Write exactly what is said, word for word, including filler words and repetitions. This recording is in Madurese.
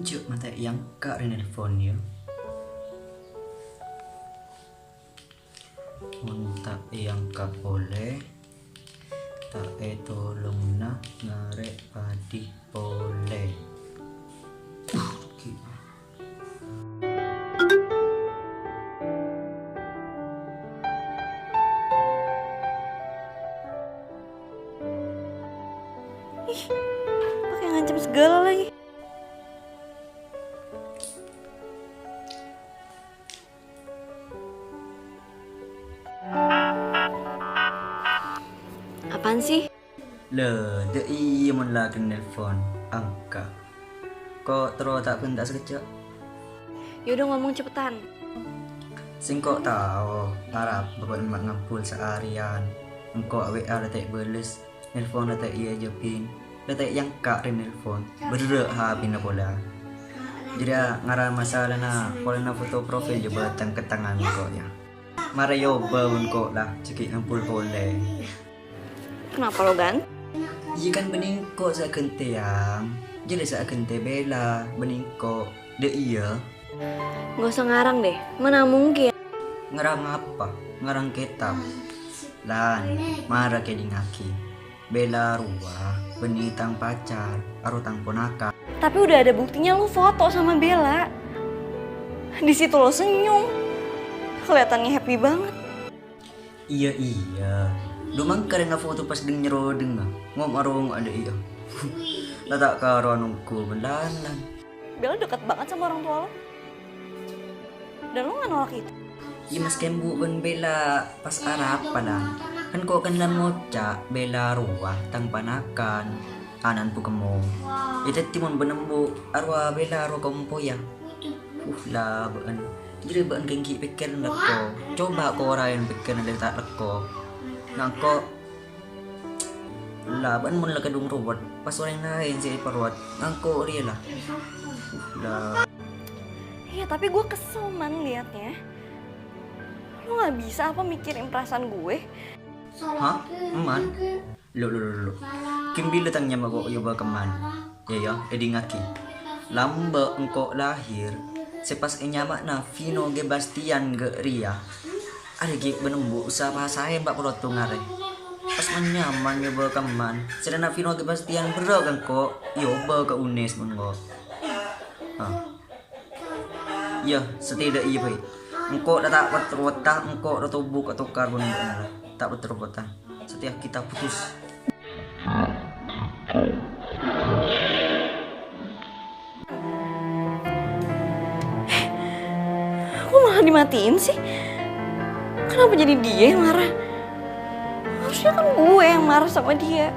Jhâ' matè èangka' rè nelpon, yâ. Mon ta' èangka' polè, ta' ètolongana ngarè' padi polè. Ih, pakai ngancem segala lagi. Apaan sih? Lè, dâ' iyâ mon lakèna nelpon, angka'. Ko' terro ta' bânta sakejjhâ'? Ya udah, ngomong cepetan. Sèngko' tao, arapa bâ'na ma' ngampol saarèyan. Engko' W A la ta' èbâles, nelpon la ta' èajâbin, la ta' èangka' rè nelpon. Berrâ' H P-na polè. Jârèya ngara masalana polana foto profil jhâ' bâtang kè tangan engko' yâ. Mara èobâ engko' la, jhâ' ghi' ngampol polè. Kenapa lo, Gan? Iyâ kan bânnè engko' sè aghântèyang. Jelas sè aghântè Bella, bânnè engko'. Dâ' iyâ. Nggak usah ngarang deh, mana mungkin. Ngarang apa? Ngarang kètab. Lan, mara kèdingngaghi. Bella rowa bânnè tang pacar, aro tang ponakan. Tapi udah ada buktinya lu foto sama Bella. Di situ lo senyum. Kelihatannya happy banget. Iyâ, iyâ. Dhu mangkana foto pas dhing-nyerrodhingnga. Ngom-arongnga dâ' iyâ. La ta' karowa nongghu bân lan-lan. Bella deket banget sama orang tua lo. Dan lo nggak nolak itu. Iyâ, maskè embu' bân Bella pas arapa, Lan. Kan ko' kan Lan ngoca' Bella rowa tang ponakan. Ana'na Bu Kemmo. Iyâ, dhâddhi mon bân embu' arowa Bella rowa kompoyya. Uh, la bâ'na. Jârèya bâ'na ghi' pèkkèran lekko. Coba' kora'è pèkkèran lè ta' lekko. Ngangko'. La bâ'na mon la kadhung rowet, pas orèng laèn sè èparowat. Ngangko' rèya la. Uh, la. Iya, tapi gue kesel, Man, liatnya. Lo nggak bisa apa mikirin perasaan gue? Hah? Eman? Lo, lo, lo, lo. Ghim bilâ tang nyama ko' èobâ kemman? Yâ, yâ, èdingngaghi. Lambâ' engko' lahir, sè pas ènyamana Vino Gebastian ghâ' rèya. Arè ghi' bân embu' usaha pasaè empa' polo settong arè. Pas manyama èobâ kemman, sèrana Vino Gebastian berrâ' ka engko', èobâ ka Unes mon engko'. Hah. Iyâ, satèya iyâ bhâi. Engko' la ta' ter-, wetta, engko' la tobuk atokar bân bâ'na la. Ta' ter-, wetta. Satèya kita putus. Kok malah dimatiin sih? Kenapa jadi dia yang marah? Harusnya kan gue yang marah sama dia.